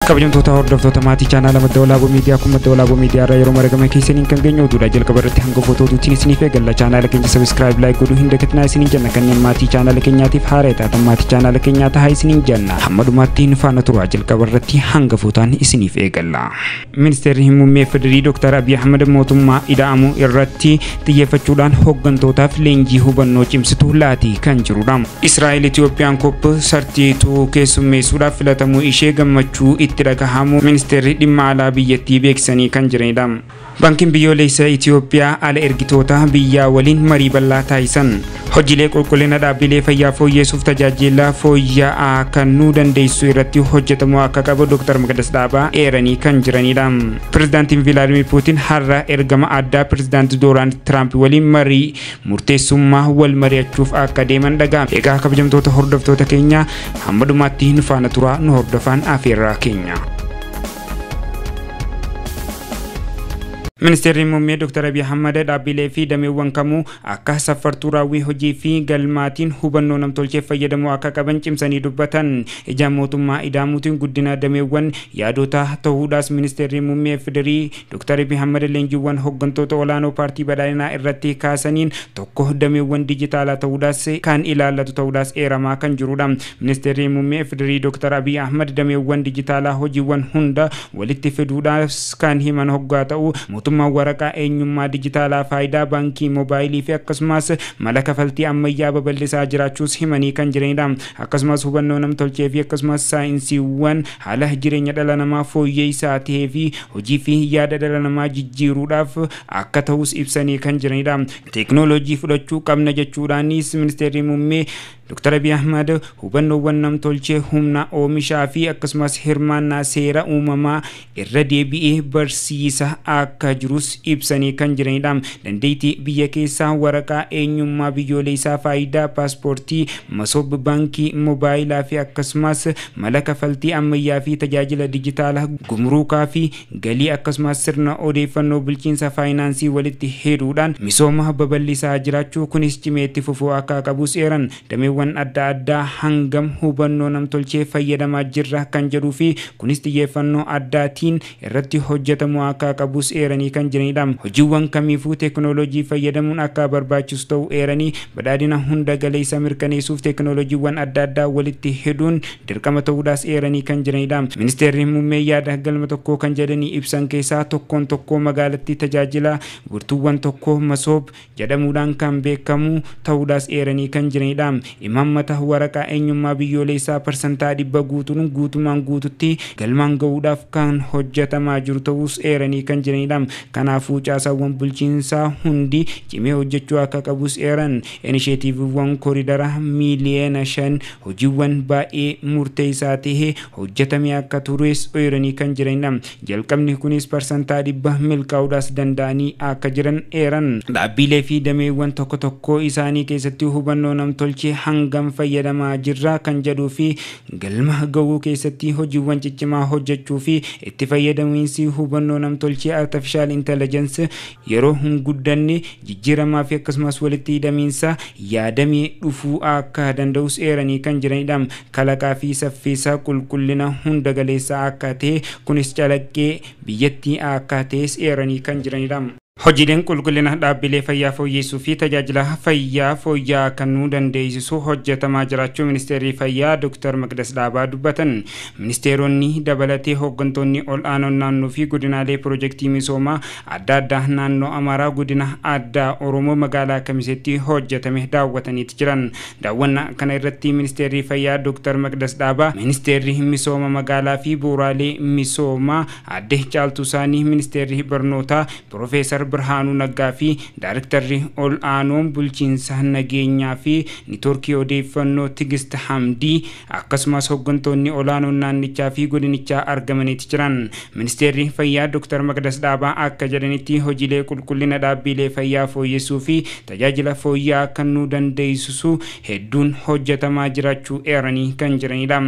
Kabajamtoota hordoftoota maatii chaanaala Madda Walaaboo Miidiyaa kun Madda Walaaboo Miidiyaa irraa yeroo maragame keessaniin kan geenyu oduudha. Jalqaba irratti hanga footootuutiin isiniif eegalla. Chaanaala keenya sabiskiraayib laayik godhuu hin dagatinaa isiniin jenna. Kanneen maatii chaanaala keenyaatiif haaraa taatan maatii chaanaala keenyaa tahaa isiniin jenna. Hamma dhumaatti nu faana turaa. Jalqaba irratti hanga footaan isiniif eegalla. Ministeerri Muummee Federii Dr. Abiy Ahmed mootummaa ida'amuu irratti xiyyeeffachuudhaan hooggantootaaf leenjii hubannoo cimsitu laatii kan jirudha. Israa'el Itiyoophiyaan COP 32 keessummeessuudhaaf filatamuu ishee gammachuu itti dhagahamu ministeerri dhimma alaa biyyattii beeksisanii kan jiranidha. Baankiin biyyoolessaa Itiyoophiyaa ala ergitoota biyyaa waliin marii bal'aa taasisan. Hojiilee qulqullina dhaabbilee fayyaa fooyyessuuf tajaajila fooyya'aa kennuu dandeessu irratti hojjetamuu akka qabu Dr. Maqdas Dhaabaa eeranii kan jiranidha. Pirezidaantiin Vilaadimir Puutiin har'a ergama addaa pirezidaantii Doonaald Tiraamp waliin marii murteessummaa wal mari'achuuf akka deeman dhaga'ame. Egaa kabajamtoota hordoftoota keenya hamma dhumaatti nu faana turaa, nu hordofaan afeerraa keenya. Ministeerri Muummee Dr. Abiy Ahmed dhaabbilee fi dameewwan kamuu akka safartuu raawwii hojii fi galmaatiin hubannoo namtolchee fayyadamuu akka qaban cimsanii dubbatan. Ija mootummaa ida'amuutiin guddina dameewwan yaadota ta'uudhaas Ministeerri Muummee Federii Dr. Abiy Ahmed leenjiiwwan hooggantoota olaanoo paartii badhaadhinaa irratti kaasaniin tokko dameewwan dijitaalaa ta'uudhaas kan ilaallatu ta'uudhaas eeramaa kan jirudha. Ministeerri Muummee Federii Dr. Abiy Ahmed dameewwan dijitaalaa hojiiwwan hunda walitti fiduudhaas kan himan hoggaa ta'u mootummaan waraqaa eenyummaa dijitaalaa faayidaa baankii moobaayilii fi akkasumas mala kafaltii ammayyaa babal'isaa jiraachuus himanii kan jiranidha. Akkasumas hubannoo namtolchee fi akkasumas saayinsiiwwan haala jireenya dhala namaa fooyyessaa ta'ee fi hojii fi yaada dhala namaa jijjiiruudhaaf akka ta'us ibsanii kan jiranidha. Teeknooloojii fudhachuu qabna jechuudhaanis ministeerri muummee Dr. Abiy Ahmed hubannoowwan namtolchee humna oomishaa fi akkasumas hirmaannaa seera uumamaa irra deebi'ee barsiisa akka jirus ibsanii kan jiranidha. Dandeettii biyya keessaa waraqaa eenyummaa biyyoolessaa faayidaa paaspoortii, masoob baankii moobaayilaa fi akkasumas mala kafaltii ammayyaa fi tajaajila dijitaalaa gumruukaa fi galii akkasumas sirna odeeffannoo bulchiinsa faayinaansii walitti hidhuudhaan misooma babal'isaa jiraachuu kunis cimee itti fufuu akka qabus eeran. Dameewwan adda addaa hangam hubannoo namtolchee fayyadamaa jirra kan jedhuu fi kunis xiyyeeffannoo addaatiin irratti hojjetamuu akka qabus eeranii kan jiranidha. Hojiiwwan kamiifuu teeknooloojii fayyadamuun akka barbaachisu ta'uu eeranii badhaadhina hunda galeessa mirkaneessuuf teeknooloojiiwwan adda addaa walitti hidhuun dirqama ta'uudhaas eeranii kan jiranidha. Ministeerri muummee yaada galma tokkoo kan jedhanii ibsan keessaa tokkoon tokkoo magaalatti tajaajila wiirtuuwwan tokko masoob jedhamuudhaan kan beekamu ta'uudhaas eeranii kan jiranidha. Imaammata waraqaa eenyummaa biyyoolessaa 100% guutuun guutumaan guututti galmaan ga'uudhaaf kan hojjetamaa jiru ta'us eeranii kan jiranidha. Kanaafuu caasaawwan bulchiinsaa hundi cimee hojjechuu akka qabus eeran. Inisheetiiviiwwan koridara 5 miiliyoona hojiiwwan baay'ee murteessaa ta'e hojjetamee akka tures eeranii kan jiranidha. Jalqabni kunis 100% milkaa'uudhaas danda'anii akka jiran eeran. Dhaabbilee fi dameewwan tokko tokko isaanii keessatti hubannoo namtolchee hangam fayyadamaa jirra kan jedhuu fi galma ga'uu keessatti hojiiwwan ciccimaa hojjechuu fi itti fayyadamiinsi hubannoo namtolchee artificial intelligence yeroo hin guddanne jijjiiramaa fi akkasumas walitti hidhamiinsa yaadamee dhufuu akka danda'us eeranii kan jiranidha. Kalaqaa fi saffisa qulqullina hunda galeessaa akka ta'e kunis calaqqee biyyattii akka ta'es eeranii kan jiranidha. Hojiileen qulqullina dhaabbilee fayyaa fooyyessuu fi tajaajila fayyaa fooyya'aa kennuu dandeessisu hojjetamaa jiraachuu ministeerri fayyaa Dr. Maqdas Dhaabaa dubbatan. Ministeeronni dabalatee hooggantoonni ol'aanoon naannoo fi godinaalee piroojeektii misoomaa adda addaa naannoo Amaaraa godina addaa Oromoo magaalaa Kamiseetti hojjetame daawwataniiti jiran. Daawwannaa kana irratti ministeerri fayyaa Dr. Maqdas Dhaabaa, ministeerri misooma magaalaa fi bu'uuraalee misoomaa aadde Caaltuu Saanii, ministeerri barnootaa Piroofeesar Birhaanuu Naggaa fi Daarektarri ol aanoon bulchiinsa nageenyaa fi niitoorkii odeeffannoo Tigist Hamdii akkasumas hooggantoonni olaanoon naannichaa fi godinichaa argamaniiti jiran. Ministeerri fayyaa Dr. Maqdas Dhaabaa akka jedhanitti hojiilee qulqullina dhaabbilee fayyaa fooyyessuu fi tajaajila fooyya'aa kennuu dandeessisu hedduun hojjetamaa jiraachuu eeranii kan jiranidha.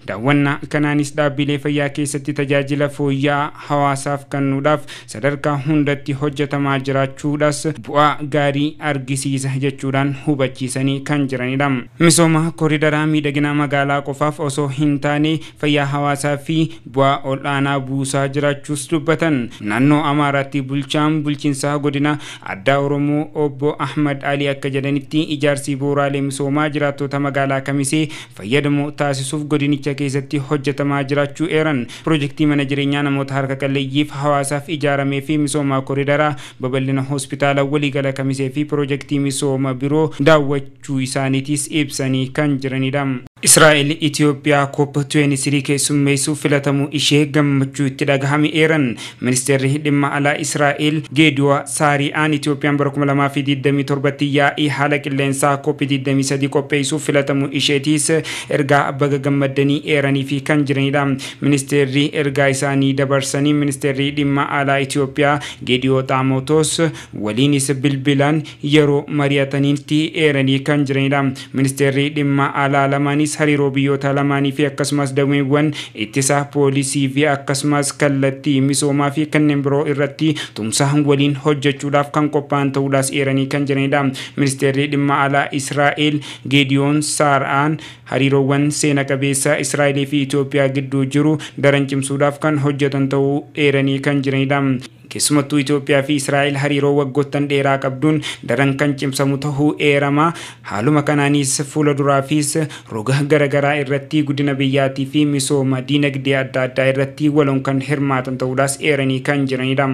Daawwannaa kanaanis dhaabbilee fayyaa keessatti tajaajila fooyya'aa hawaasaaf kennuudhaaf sadarkaa hundatti hojjetamu hojjetamaa jiraachuudhaas bu'aa gaarii argisiisa jechuudhaan hubachiisanii kan jiranidha. Misooma koriidaraa miidhagina magaalaa qofaaf osoo hin taane fayyaa hawaasaa fi bu'aa ol'aanaa buusaa jiraachuus dubbatan. Naannoo Amaaraatti bulchaan bulchiinsaa godina addaa Oromoo obbo Ahmad Ali akka jedhanitti ijaarsi bu'uuraalee misoomaa jiraattota magaalaa Kamisee fayyadamoo taasisuuf godinicha keessatti hojjetamaa jiraachuu eeran. Piroojeektii mana jireenyaa namoota harka qalleeyyiif hawaasaaf ijaaramee fi misooma koriidaraa babal'ina hospitaala waliigala Kamisee fi piroojeektii misooma biroo daawwachuu isaaniitis ibsanii kan jiranidha. Israa'el Itoophiyaa COP23 keessummeessuuf filatamuu ishee gammachuu itti dhagahame eeran. Ministeerri dhimma alaa Israa'el Geediwaa Saari'aan Itoophiyaan bara 2027 yaa'ii haala qilleensaa COP23 qopheessuuf filatamuu isheetiis ergaa baga gammaddanii eeranii fi kan jiranidha. Ministeerri ergaa isaanii dabarsanii ministeerri dhimma alaa Itoophiyaa Geediyoo Xaamotos waliinis bilbilaan yeroo mari'atanitti eeranii kan jiranidha. Ministeerri dhimma alaa lamaanis hariiroo biyyoota lamaanii fi akkasumas dameewwan ittisa poolisii fi akkasumas kallattii misoomaa fi kanneen biroo irratti tumsa waliin hojjechuudhaaf kan qophaa'an ta'uudhaas eeranii kan jiranidha. Ministeerri dhimma alaa Israa'el Geediyoon Saar'aan hariiroowwan seena qabeessa Israa'elii fi Itoophiyaa gidduu jiru daran cimsuudhaaf kan hojjetan ta'uu eeranii kan jiranidha. Keessumattuu Itoophiyaa fi Israa'el hariiroo waggoottan dheeraa qabduun daran kan cimsamu ta'uu eerama. Haaluma kanaanis fuula duraafis roga garaagaraa irratti guddina biyyaatii fi misooma diinagdee adda addaa irratti waloon kan hirmaatan ta'uudhaas eeranii kan jiranidha.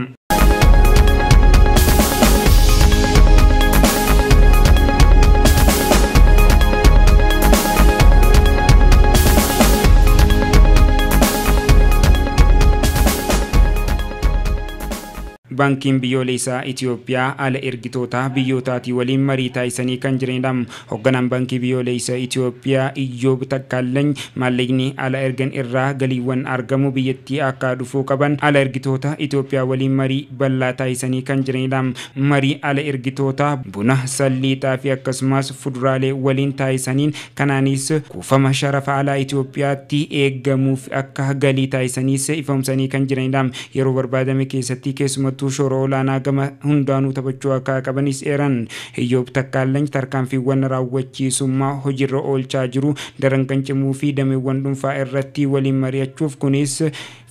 Baankiin biyyoolessaa Itoophiyaa ala ergitoota biyyootaatii waliin marii taasisanii kan jiranidha. Hoogganaan baankii biyyoolessaa Itoophiyaa Iyyoob Takkaalany maallaqni ala ergan irraa galiiwwan argamu biyyattii akka dhufuu qaban ala ergitoota Itoophiyaa waliin marii bal'aa taasisanii kan jiranidha. Marii ala ergitoota buna, salliixaa fi akkasumas fuduraalee waliin taasisaniin kanaanis kuufama sharafa alaa Itoophiyaatti eegamuuf akka galii taasisaniis ifoomsanii kan jiranidha. Yeroo barbaadame keessatti keessumattuu shoora olaanaa gama hundaanuu taphachuu akka qabanis eeran. Iyyoob Takkaalany tarkaanfiiwwan raawwachiisummaa hojiirra oolchaa jiru daran kan cimuu fi dameewwan dhuunfaa irratti waliin mari'achuuf kunis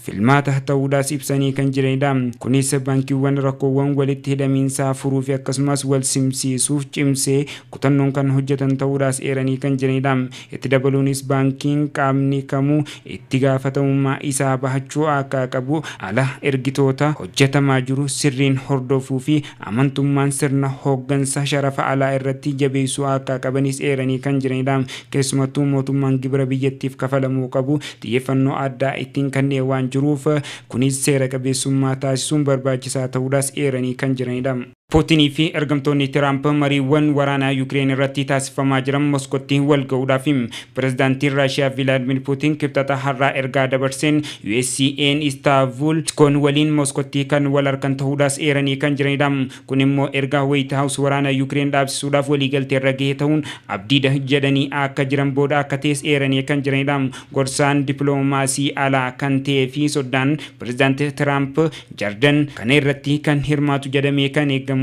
filmaata ta'uudhaas ibsanii kan jiranidha. Kunis baankiiwwan rakkoowwan walitti hidhamiinsaa furuu fi akkasumas wal simsiisuuf cimsee kutannoon kan hojjetan ta'uudhaas eeranii kan jiranidha. Itti dabaluunis baankiin qaamni kamuu itti gaafatamummaa isaa bahachuu akka qabu ala ergitoota hojjetamaa jiru sirriin hordofuu fi amantummaan sirna hooggansa sharafa alaa irratti jabeessuu akka qabanis eeranii kan jiranidha. Keessumattuu mootummaan gibira biyyattiif kafalamuu qabu xiyyeeffannoo addaa ittiin kennee waan jiruuf kunis seera qabeessummaa taasisuun barbaachisaa ta'uudhaas eeranii kan jiranidha. Puutinii fi ergamtoonni Tiraamp mariiwwan waraanaa Yukireen irratti taasifamaa jiran Moskootti wal ga'uudhaaf pirezidaantiin Raashiyaa Vilaadimir Puutiin kibxata har'aa ergaa dabarseen USCN Istaanbul koon waliin Moskootti kan wal harkan ta'uudhaas eeranii kan jiranidha. Kun immoo ergaa Waayit Haawus waraana Yukireen dhaabsisuudhaaf waliigaltee irra gahe ta'uun abdiidha jedhanii akka jiran booda akka ta'es eeranii kan jiranidha. Gorsaan dippiloomaasii alaa kan ta'ee fi soddaan pirezidaantii Tiraamp Jardan kana irratti kan hirmaatu jedhamee kan eegamu.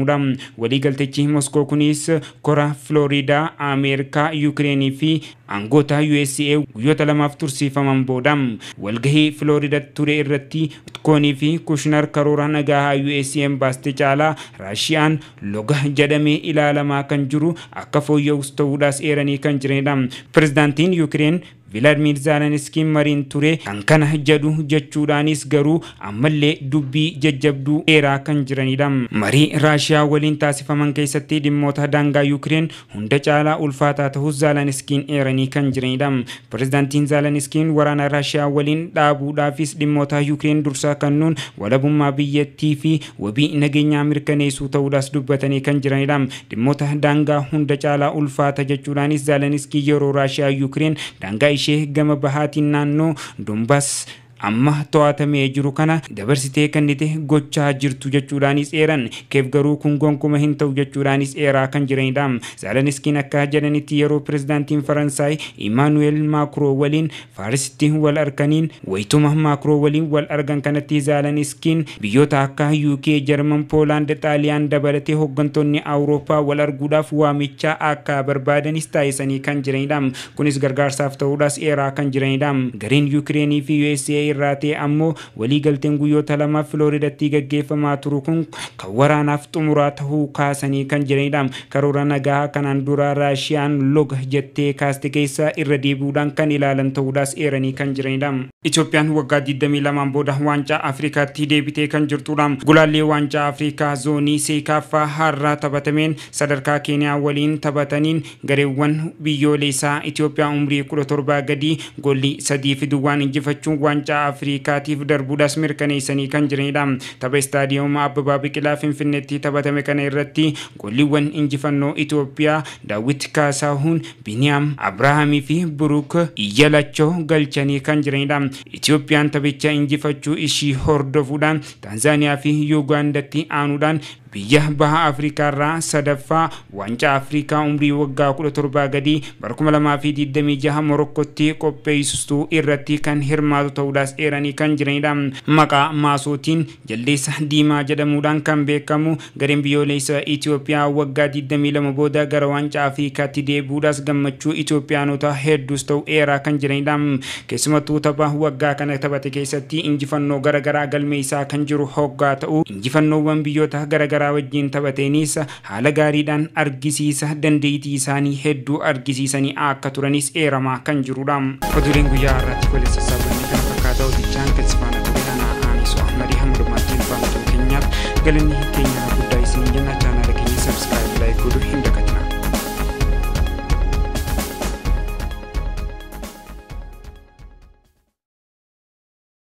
Waliigaltichi Moskoo kunis kora Filooriidaa, Ameerikaa, Yukireenii fi aangoota USA guyyoota lamaaf tursiifaman booda walgahii Filooriidaa ture irratti Koonii fi Kushnar karoora nagaa USA baaste caalaa Raashiyaan loga jedhamee ilaalamaa kan jiru akka fooyya'us ta'uudhaas eeranii kan jiranidha. Pirezidaantiin Yukireen Vilaadimir Zelenskiin mariin ture kan kana jedhu jechuudhaanis garuu ammallee dubbii jajjabduu eeraa kan jiranidha. Marii Raashiyaa waliin taasifaman keessatti dhimmoota daangaa Yukireen hunda caalaa ulfaataa ta'us Zelenskiin eeranii kan jiranidha. Pirezidaantiin Zelenskiin waraana Raashiyaa waliin dhaabuudhaafis dhimmoota Yukireen dursaa kennuun walabummaa biyyattii fi wabii nageenyaa mirkaneessuu ta'uudhaas dubbatanii kan jiranidha. Dhimmoota daangaa hunda caalaa ulfaata jechuudhaanis Zelenskiin yeroo Raashiyaa Yukireen daangaa ishee gama bahaatiin naannoo Donbaas amma to'atamee jiru kana dabarsitee kennite gochaa jirtu jechuudhaanis eeran. Keef garuu kun gonkumaa hin ta'u jechuudhaanis eeraa kan jiranidha. Zaalaniskiin akka jedhanitti yeroo pirezidaantiin Faransaay Imaanuweel Maakroo waliin Faarisitti wal arganiin wayituma Maakroo waliin wal argan kanatti Zaalaniskiin biyyoota akka UK, Jarman, Poolaand, Xaaliyaan dabalatee hooggantoonni Awurooppaa wal arguudhaaf waamicha akka barbaadanis taasisanii kan jiranidha. Kunis gargaarsaaf ta'uudhaas eeraa kan jiranidha. Gareen Yuukireenii fi USA irraa ta'e ammoo waliigalteen guyyoota lamaaf Filooriidatti gaggeeffamaa turu kun kan waraanaaf xumuraa ta'uu kaasanii kan jiranidha. Karoora nagaa kanaan dura Raashiyaan loga jettee kaaste keessa irra deebi'uudhaan kan ilaalan ta'uudhaas eeranii kan jiranidha. Itoophiyaan waggaa 22 booda waancaa Afrikaatti deebitee kan jirtudha. Gulaallee waancaa Afrikaa zoonii Seekaaffaa har'a taphatameen sadarkaa Keeniyaa waliin taphataniin gareewwan biyyoolessaa Itoophiyaa umrii 17 gadii goolii 3 fi duwwaan injifachuun waancaa Afrikaatiif darbuudhaas mirkaneessanii kan jiranidha. Tapha istaadiyooma Abbabaa Biqilaa Finfinneetti taphatame kana irratti gooliiwwan injifannoo Itoophiyaa Daawit Kaasahuun, Biniyaam Abrahaamii fi Buruk Iyyalachoo galchanii kan jiranidha. Itoophiyaan taphicha injifachuu ishii hordofuudhaan Taanzaaniyaa fi Yuugaandatti aanuudhaan biyya baha Afrikaa irraa sadaffaa waancaa Afrikaa umrii waggaa 17 gadii bara 2026 Morokkootti qopheessituu irratti kan hirmaatu ta'uudhaas eeranii kan jiranidha. Maqaa maasootiin jaldeessa diimaa jedhamuudhaan kan beekamu gareen biyyoolessa Itoophiyaa waggaa 22 booda gara waancaa Afrikaatti deebi'uudhaas gammachuu Itoophiyaanota hedduus ta'u eeraa kan jiranidha. Keessumattuu tapha waggaa kana taphate keessatti injifannoo garaagaraa galmeessaa kan jiru hoggaa ta'u injifannoowwan biyyoota garaagaraa wajjin taphateenis haala gaariidhaan argisiisa dandeettii isaanii hedduu argisiisanii akka turanis eeramaa kan jirudha. Oduuleen guyyaa har'aatti walitti sassaabamne kana fakkaata hojjechaan kan sifaana ture ana Aanisu Ahmadii hamma dhumaatti faana ta'uu keenyaaf galanni keenya guddaa isin jenna. Chaanaala keenya subscribe like godhuu hin dagatinaa.